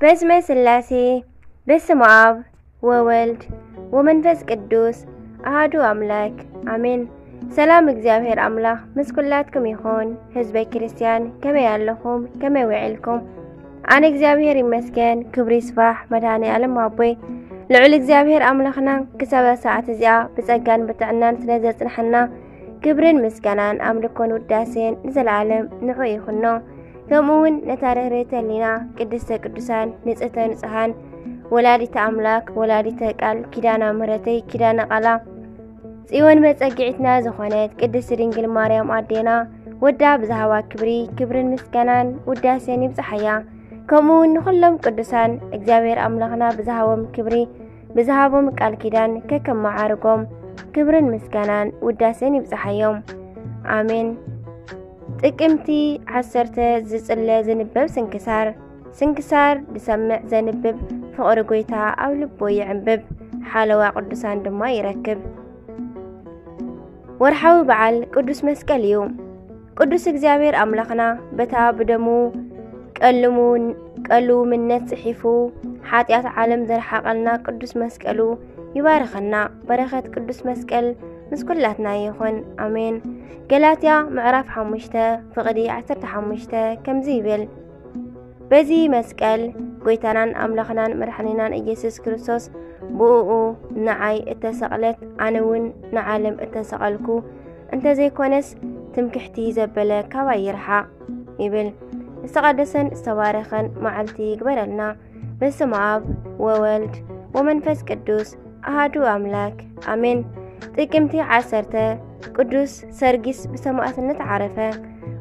በስመ ስላሴ፣ በስመ አብ ወወልድ ወመንፈስ ቅዱስ አሃዱ አምላክ አሜን። ሰላም እግዚኣብሔር አምላክ ምስ ኩላትኩም ይኹን። ህዝበ ክርስቲያን ከመይ ኣለኹም? ከመይ ውዒልኩም? ኣነ እግዚኣብሔር ይመስገን፣ ክብሪ ይስፋሕ መድኃኔ ዓለም ኣቦይ። ልዑል እግዚኣብሔር ኣምላኽና ክሳብ ሰዓት እዚኣ ብጸጋን ብጥዕናን ስለ ዘጽንሐና ክብርን ምስጋናን ኣምልኮን ውዳሴን ንዘለዓለም ንዑ ይኹኖ። ከምኡ እውን ነታ ርህርህቲ ህሊና ቅድስተ ቅዱሳን ንጽህተ ንጹሃን ወላዲተ ኣምላክ ወላዲተ ቃል ኪዳና ምሕረተይ ኪዳነ ቃላ ጽዮን መጸግዒትና ዝኾነት ቅድስት ድንግል ማርያም ኣዴና ወዳ ብዝሃባ ክብሪ ክብርን ምስጋናን ውዳሴን ይብጽሓያ። ከምኡ እውን ንኹሎም ቅዱሳን እግዚኣብሔር ኣምላኽና ብዝሃቦም ክብሪ ብዝሃቦም ቃል ኪዳን ከከመዓርጎም ክብርን ምስጋናን ውዳሴን ይብጽሓዮም። ኣሜን። ጥቅምቲ ዓሰርተ ዝጽለ ዝንበብ ስንክሳር። ስንክሳር ዝሰምዕ ዘንብብ ፍቕሪ ጎይታ ኣብ ልቡ ይዕንብብ፣ ሓለዋ ቅዱሳን ድማ ይረክብ። ወርሓዊ በዓል ቅዱስ መስቀል እዩ። ቅዱስ እግዚኣብሔር ኣምላኽና በታ ብደሙ ቀልሙ-፣ ቀልውምነት ጽሒፉ ሓጢኣት ዓለም ዘርሓቐልና ቅዱስ መስቀሉ ይባርኸና። በረኸት ቅዱስ መስቀል ምስ ኩላትና ይኹን። ኣሜን። ገላትያ ምዕራፍ ሓሙሽተ ፍቕዲ ዓሰርተ ሓሙሽተ ከምዚ ይብል፣ በዚ መስቀል ጎይታናን ኣምላኽናን መድሓኒናን ኢየሱስ ክርስቶስ ብእኡ ንዓይ እተሰቕለት ኣነ እውን ንዓለም እተሰቐልኩ እንተዘይኮነስ ትምክሕቲ ዘበለ ካባይ ይርሓቕ ይብል። ዝተቐደሰን ዝተባረኸን መዓልቲ ይግበረልና። በስመ ኣብ ወወልድ ወመንፈስ ቅዱስ ኣሃዱ ኣምላክ ኣሜን። ጥቅምቲ ዓሰርተ ቅዱስ ሰርጊስ ብሰማእትነት ዓረፈ።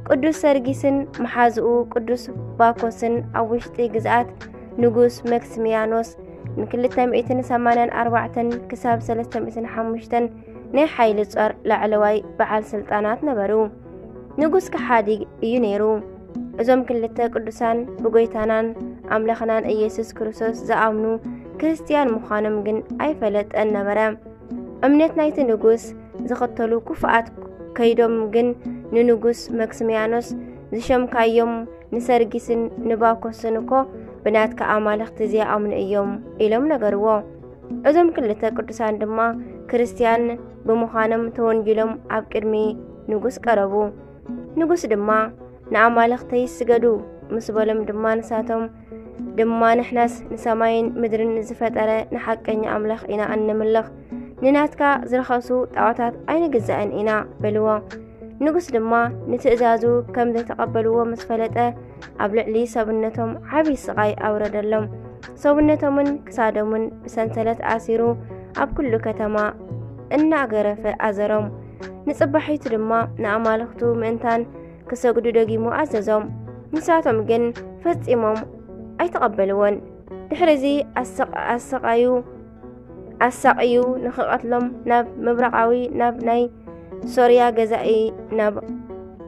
ቅዱስ ሰርጊስን መሓዝኡ ቅዱስ ባኮስን ኣብ ውሽጢ ግዝኣት ንጉስ መክስሚያኖስ ን ክልተ ሚእትን ሰማንያን ኣርባዕተን ክሳብ ሰለስተ ሚእትን ሓሙሽተን ናይ ሓይሊ ጾር ላዕለዋይ በዓል ስልጣናት ነበሩ። ንጉስ ከሓዲ እዩ ነይሩ። እዞም ክልተ ቅዱሳን ብጎይታናን ኣምላኽናን ኢየሱስ ክርስቶስ ዝኣምኑ ክርስትያን ምዃኖም ግን ኣይፈለጠን ነበረ። እምነት ናይቲ ንጉስ ዝኽተሉ ክፉኣት ከይዶም ግን ንንጉስ መክስሚያኖስ ዝሸምካዮም ንሰርጊስን ንባኮስን እኮ ብናትካ ኣማልኽቲ ዘይኣምኑ እዮም ኢሎም ነገርዎ። እዞም ክልተ ቅዱሳን ድማ ክርስትያን ብምዃኖም ተወንጂሎም ኣብ ቅድሚ ንጉስ ቀረቡ። ንጉስ ድማ ንኣማልኽተይ ስገዱ ምስ በሎም ድማ ንሳቶም ድማ ንሕናስ ንሰማይን ምድርን ዝፈጠረ ንሓቀኛ ኣምላኽ ኢና እንምልኽ፣ ንናትካ ዝረኸሱ ጣዖታት ኣይንግዛእን ኢና በልዎ። ንጉስ ድማ ንትእዛዙ ከም ዘይተቐበልዎ ምስ ፈለጠ ኣብ ልዕሊ ሰብነቶም ዓብዪ ስቓይ ኣውረደሎም። ሰብነቶምን ክሳዶምን ብሰንሰለት ኣሲሩ ኣብ ኩሉ ከተማ እናገረፈ ኣዘሮም። ንጽባሒቱ ድማ ንኣማልኽቱ ምእንታን ክሰግዱ ደጊሙ ኣዘዞም። ንሳቶም ግን ፈጺሞም ኣይተቐበልዎን። ድሕሪ እዚ ኣሰቕ-፣ ኣሰቓዩ ኣሳቕዩ ንኽቐትሎም ናብ ምብራቓዊ ናብ ናይ ሶርያ ገዛኢ ናብ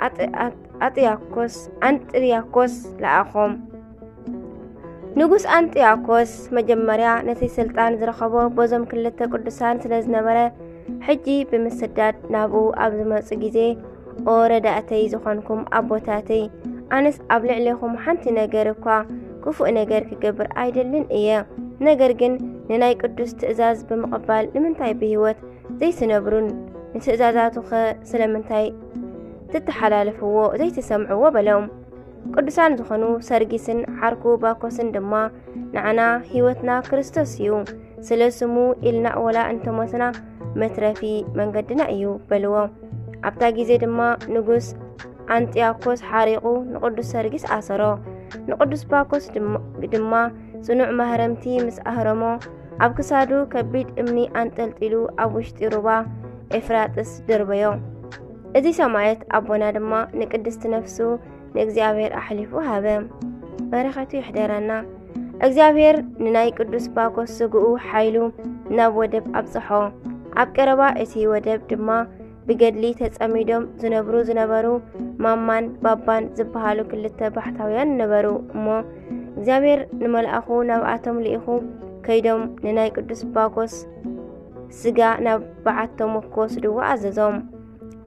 ኣጥ-፣ ኣጥ-፣ ኣጥያኮስ፣ ኣንጥርያኮስ ለኣኾም። ንጉስ ኣንጥያኮስ መጀመርያ ነቲ ስልጣን ዝረኸቦ በዞም ክልተ ቅዱሳን ስለ ዝነበረ፣ ሕጂ ብምስዳድ ናብኡ ኣብ ዝመጹ ግዜ፣ "ኦ ረዳእተይ ዝኾንኩም ኣቦታተይ፣ ኣነስ ኣብ ልዕሌኹም ሓንቲ ነገር እኳ ክፉእ ነገር ክገብር ኣይደልን እየ። ነገር ግን ንናይ ቅዱስ ትእዛዝ ብምቕባል ንምንታይ ብህይወት ዘይትነብሩን ንትእዛዛቱኸ ስለምንታይ ትተሓላልፍዎ ዘይትሰምዕዎ?" በሎም። ቅዱሳን ዝኾኑ ሰርጊስን ዓርኩ ባኮስን ድማ፣ "ንዓና ህይወትና ክርስቶስ እዩ፣ ስለ ስሙ ኢልና ወላ እንተሞትና መትረፊ መንገድና እዩ" በልዎ። ኣብታ ግዜ ድማ ንጉስ ኣንጢያኮስ ሓሪቑ ንቅዱስ ሰርጊስ ኣሰሮ። ንቅዱስ ባኮስ ድማ፣ ድማ ጽኑዕ ማህረምቲ ምስ ኣህረሞ፣ ኣብ ክሳዱ ከቢድ እምኒ ኣንጠልጢሉ ኣብ ውሽጢ ሩባ ኤፍራጥስ ደርበዮ። እዚ ሰማዕት ኣቦና ድማ ንቅድስቲ ነፍሱ ንእግዚኣብሔር ኣሕሊፉ ሃበ። በረኸቱ ይሕደረና። እግዚኣብሔር ንናይ ቅዱስ ባኮስ ስግኡ ሓይሉ ናብ ወደብ ኣብጽሖ። ኣብ ቀረባ እቲ ወደብ ድማ ብገድሊ ተጸሚዶም ዝነብሩ ዝነበሩ ማማን ባባን ዝበሃሉ ክልተ ባሕታውያን ነበሩ እሞ፣ እግዚኣብሔር ንመልኣኹ ናብኣቶም ልኢኹ፣ ከይዶም ንናይ ቅዱስ ባኮስ ስጋ ናብ በዓቶም ክወስድዎ ኣዘዞም።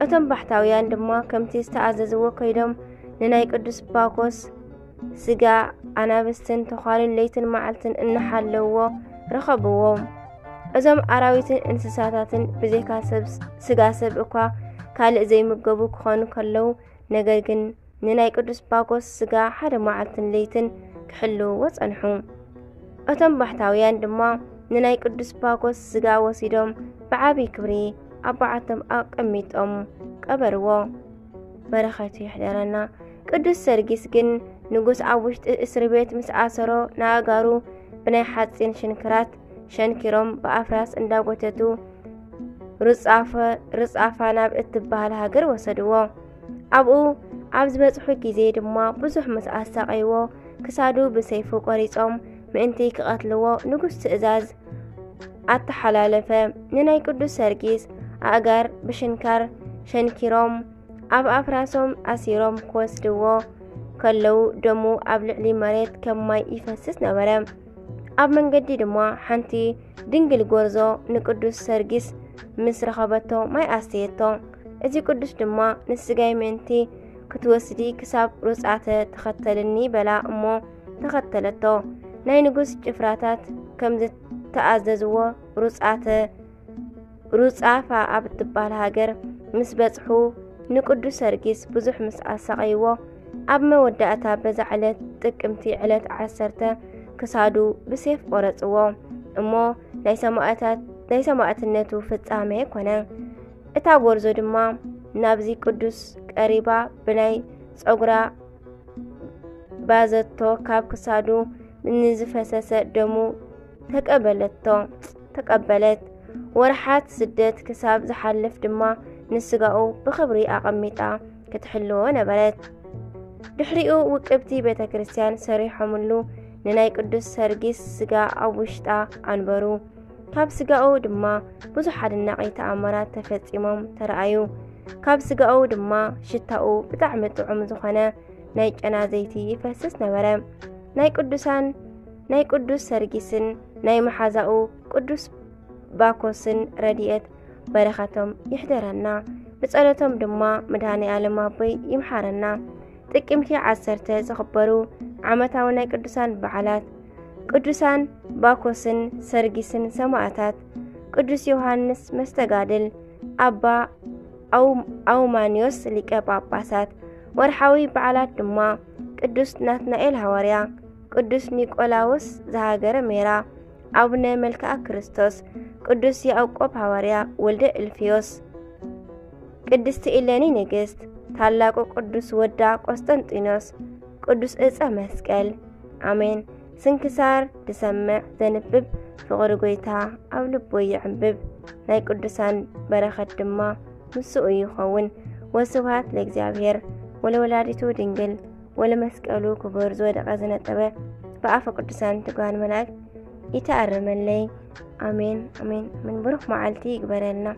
እቶም ባሕታውያን ድማ ከምቲ ዝተኣዘዝዎ ከይዶም ንናይ ቅዱስ ባኮስ ስጋ ኣናብስትን ተዃልን ለይትን መዓልትን እናሓለውዎ ረኸብዎም። እዞም ኣራዊትን እንስሳታትን ብዘይካ ሰብ፣ ስጋ ሰብ እኳ ካልእ ዘይምገቡ ክኾኑ ከለዉ፣ ነገር ግን ንናይ ቅዱስ ባኮስ ስጋ ሓደ መዓልትን ለይትን ክሕልውዎ ጸንሑ። እቶም ባሕታውያን ድማ ንናይ ቅዱስ ባኮስ ስጋ ወሲዶም ብዓቢ ክብሪ ኣብ በዓቶም ኣቀሚጦም ቀበርዎ። በረኸቱ ይሕደረና። ቅዱስ ሰርጊስ ግን ንጉስ ኣብ ውሽጢ እስሪ ቤት ምስ ኣሰሮ፣ ንኣእጋሩ ብናይ ሓጺን ሽንክራት ሸንኪሮም ብኣፍራስ እንዳጎተቱ ሩጻፈ-፣ ሩጻፋ ናብ እትበሃል ሃገር ወሰድዎ። ኣብኡ ኣብ ዝበጽሑ ግዜ ድማ ብዙሕ ምስ ኣሳቐይዎ፣ ክሳዱ ብሰይፉ ቆሪጾም ምእንቲ ክቐትልዎ ንጉስ ትእዛዝ ኣተሓላለፈ። ንናይ ቅዱስ ሰርጊስ ኣእጋር ብሽንካር ሸንኪሮም ኣብ ኣፍራሶም ኣሲሮም ክወስድዎ ከለዉ፣ ደሙ ኣብ ልዕሊ መሬት ከም ማይ ይፈስስ ነበረ። ኣብ መንገዲ ድማ ሓንቲ ድንግል ጎርዞ ንቅዱስ ሰርጊስ ምስ ረኸበቶ ማይ ኣስተየቶ። እዚ ቅዱስ ድማ ንስጋይ ምእንቲ ክትወስዲ ክሳብ ሩጻተ ተኸተልኒ በላ እሞ ተኸተለቶ። ናይ ንጉስ ጭፍራታት ከም ዝተኣዘዝዎ ሩጻተ፣ ሩጻፋ ኣብ እትበሃል ሃገር ምስ በጽሑ ንቅዱስ ሰርጊስ ብዙሕ ምስ ኣሳቐይዎ፣ ኣብ መወዳእታ በዛ ዕለት ጥቅምቲ ዕለት ዓሰርተ ክሳዱ ብሴፍ ቆረጽዎ እሞ ናይ ሰማእታት-፣ ናይ ሰማእትነቱ ፍጻሜ ኮነ። እታ ጎርዞ ድማ ናብዚ ቅዱስ ቀሪባ ብናይ ጸጉራ ባዘቶ ካብ ክሳዱ ንዝፈሰሰ ደሙ ተቀበለቶ፣ ተቀበለት። ወርሓት ስደት ክሳብ ዝሓልፍ ድማ ንስጋኡ ብኽብሪ ኣቐሚጣ ክትሕልዎ ነበረት። ድሕሪኡ ውቅብቲ ቤተ ክርስቲያን ሰሪሖምሉ ንናይ ቅዱስ ሰርጊስ ስጋ ኣብ ውሽጣ ኣንበሩ። ካብ ስጋኡ ድማ ብዙሕ ኣድናቂ ተኣምራት ተፈጺሞም ተረኣዩ። ካብ ስጋኡ ድማ ሽታኡ ብጣዕሚ ጥዑም ዝኾነ ናይ ጨና ዘይቲ ይፈስስ ነበረ። ናይ ቅዱሳን፣ ናይ ቅዱስ ሰርጊስን ናይ መሓዛኡ ቅዱስ ባኮስን ረድኤት በረኸቶም ይሕደረና። ብጸሎቶም ድማ መድኃኔ ዓለም ኣቦይ ይምሓረና። ጥቅምቲ ዓሰርተ ዝኽበሩ ዓመታዊ ናይ ቅዱሳን በዓላት፣ ቅዱሳን ባኮስን ሰርጊስን ሰማዕታት፣ ቅዱስ ዮሃንስ መስተጋድል፣ ኣባ ኣው-፣ ኣውማንዮስ ሊቀ ጳጳሳት። ወርሓዊ በዓላት ድማ ቅዱስ ናትናኤል ሃዋርያ፣ ቅዱስ ኒቆላዎስ ዘሃገረ ሜራ፣ ኣቡነ መልክዓ ክርስቶስ፣ ቅዱስ ያዕቆብ ሃዋርያ ወልደ እልፍዮስ፣ ቅድስቲ ኢለኒ ንግስት፣ ታላቁ ቅዱስ ወዳ ቆስጠንጢኖስ፣ ቅዱስ ዕፀ መስቀል። ኣሜን። ስንክሳር ዝሰምዕ ዘንብብ ፍቕሪ ጎይታ ኣብ ልቡ ይዕንብብ። ናይ ቅዱሳን በረኸት ድማ ምስኡ ይኸውን። ወስብሐት ለእግዚኣብሔር ወለወላዲቱ ድንግል ወለመስቀሉ ክቡር። ዝወደቐ ዝነጠበ ብኣፈ ቅዱሳን ትጉሃን መላእክት ይተኣረመለይ። ኣሜን፣ ኣሜን፣ ኣሜን። ብሩኽ መዓልቲ ይግበረልና።